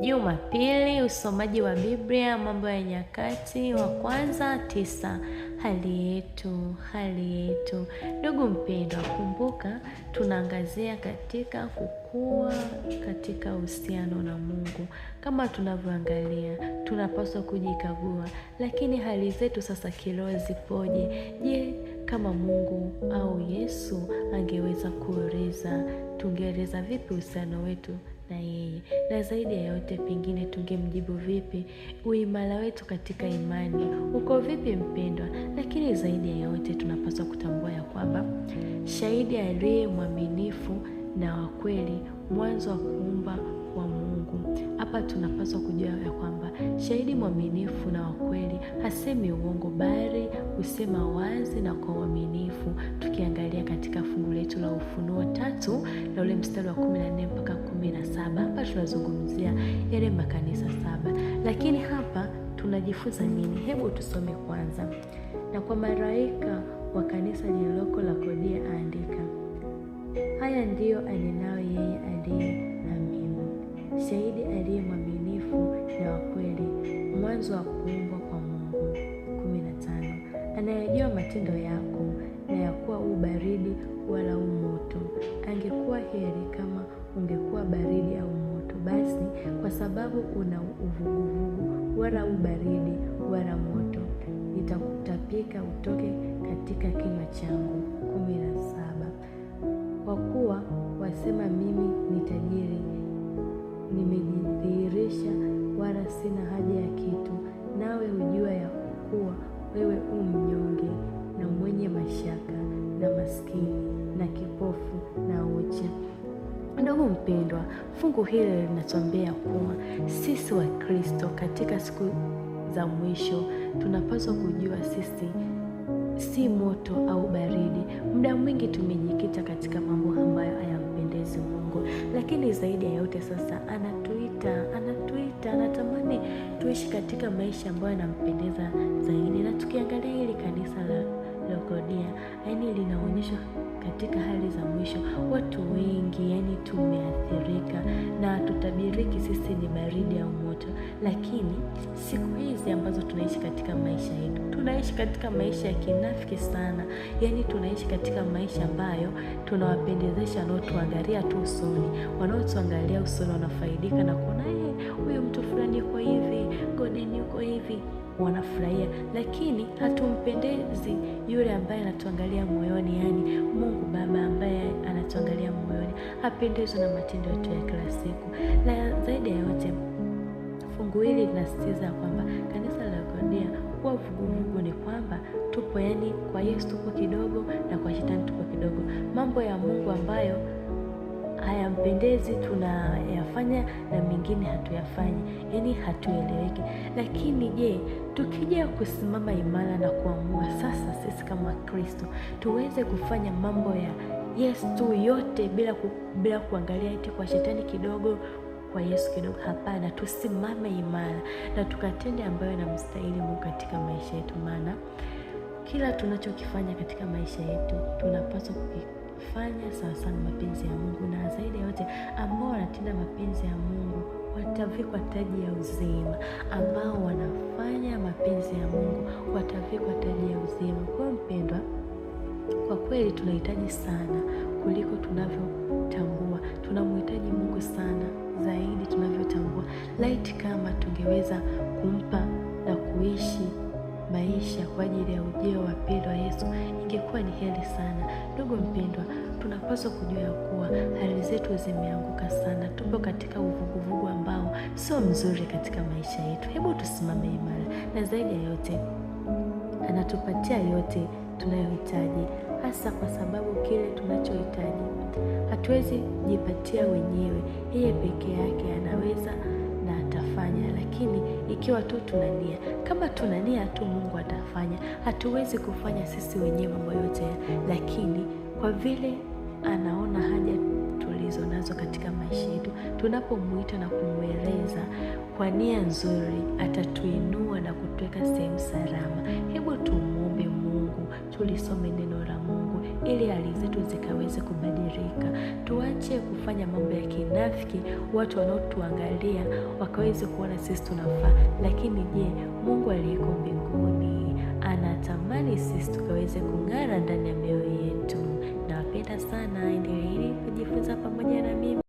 Jumapili, usomaji wa Biblia, Mambo ya Nyakati wa Kwanza 9. Hali yetu, hali yetu. Ndugu mpendwa, kumbuka tunaangazia katika kukua katika uhusiano na Mungu. Kama tunavyoangalia, tunapaswa kujikagua, lakini hali zetu sasa kiroho zipoje? Je, kama Mungu au Yesu angeweza kueleza, tungeeleza vipi uhusiano wetu na yeye? Na zaidi ya yote, pengine tungemjibu vipi? Uimara wetu katika imani uko vipi, mpendwa? Lakini zaidi ya yote, tunapaswa kutambua ya kwamba shahidi aliye mwaminifu na wa kweli, mwanzo wa kuumba wa Mungu. Hapa tunapaswa kujua ya kwamba shahidi mwaminifu na wa kweli hasemi uongo, bali husema wazi na kwa uaminifu. Tukiangalia katika fungu letu la Ufunuo 3 na ule mstari wa 14 mpaka 17, hapa tunazungumzia yale makanisa 7. Lakini hapa tunajifunza nini? Hebu tusome kwanza. Na kwa malaika wa kanisa lililoko Laodikia andika: haya ndiyo anenayo yeye aliye Amina, shahidi aliye mwaminifu na wa kweli, mwanzo wa kuumbwa kwa Mungu. 15. Anayejua matendo yako, na ya kuwa u baridi wala u moto. Angekuwa heri kama ungekuwa baridi au moto. Basi kwa sababu una uvuguvugu, wala u baridi wala moto, nitakutapika utoke katika kinywa changu. 17. Kwa kuwa wasema, mimi ni tajiri, nimejidhihirisha, wala sina haja ya kitu, nawe hujua ya kuwa wewe u mnyonge na mwenye mashaka na maskini na kipofu na uchi. Ndugu mpendwa, fungu hili linatuambia kuwa sisi wa Kristo katika siku za mwisho tunapaswa kujua sisi si moto au baridi. Muda mwingi tumejikita katika mambo ambayo hayampendezi Mungu, lakini zaidi ya yote sasa anatuita, anatamani tuishi katika maisha ambayo yanampendeza zaidi. Na tukiangalia hili kanisa la Laodikia, yaani linaonyesha katika hali za mwisho watu wengi yani tumeathirika na tutabiriki sisi ni baridi au moto. Lakini siku hizi ambazo tunaishi katika maisha yetu, tunaishi katika maisha ya kinafiki sana. Yani tunaishi katika maisha ambayo tunawapendezesha wanaotuangalia tu usoni. Wanaotuangalia usoni wanafaidika na kuona huyu mtu fulani yuko hivi, Gordon yuko hivi, wanafurahia. Lakini hatumpendezi yule ambaye anatuangalia moyoni, yani Mungu Baba ambaye anatuangalia moyoni hapendezwi na matendo yetu ya kila siku. Na zaidi ya yote, fungu hili linasisitiza kwamba kanisa la Laodikia kuwa vuguvugu ni kwamba tupo, yani kwa Yesu tupo kidogo na kwa shetani tupo kidogo. Mambo ya Mungu ambayo hayampendezi tunayafanya na mengine hatuyafanyi, yani hatueleweki. Lakini je, tukija kusimama imara na kuamua sasa sisi kama Kristo tuweze kufanya mambo ya Yesu yote bila kuangalia eti kwa shetani kidogo, kwa Yesu kidogo. Hapana, tusimame imara na tukatende ambayo yanamstahili Mungu katika maisha yetu. Maana kila tunachokifanya katika maisha yetu tunapaswa kufanya sawa sawa na mapenzi ya Mungu. Na zaidi ya yote, ambao wanatenda mapenzi ya Mungu watavikwa taji ya uzima. Ambao wanafanya mapenzi ya Mungu watavikwa taji ya uzima. Kwa mpendwa, kwa kweli tunahitaji sana kuliko tunavyotambua. Tunamhitaji Mungu sana zaidi tunavyotambua. Laiti kama tungeweza kumpa na kuishi maisha kwa ajili ya ujio wa pili wa Yesu, ingekuwa ni heri sana. Ndugu mpendwa, tunapaswa kujua kuwa hali zetu zimeanguka sana. Tupo katika uvuguvugu ambao sio mzuri katika maisha yetu. Hebu tusimame imara, na zaidi ya yote anatupatia yote tunayohitaji, hasa kwa sababu kile tunachohitaji hatuwezi jipatia wenyewe. Yeye peke yake anaweza na atafanya, lakini ikiwa tu tuna nia. Kama tuna nia tu, Mungu atafanya. Hatuwezi kufanya sisi wenyewe mambo yote, lakini kwa vile anaona haja tulizo nazo katika maisha yetu, tunapomuita na kumweleza kwa nia nzuri, atatuinua na kutuweka sehemu salama. Hebu tumuombe Mungu, tulisome neno la Mungu ili hali zetu zikaweze kubadilika. Tuache kufanya mambo ya kinafiki, watu wanaotuangalia wakaweze kuona sisi tunafaa. Lakini je, Mungu aliyeko mbinguni anatamani sisi tukaweze kung'ara ndani ya mioyo yetu. Nawapenda sana, endeleeni kujifunza pamoja na mimi.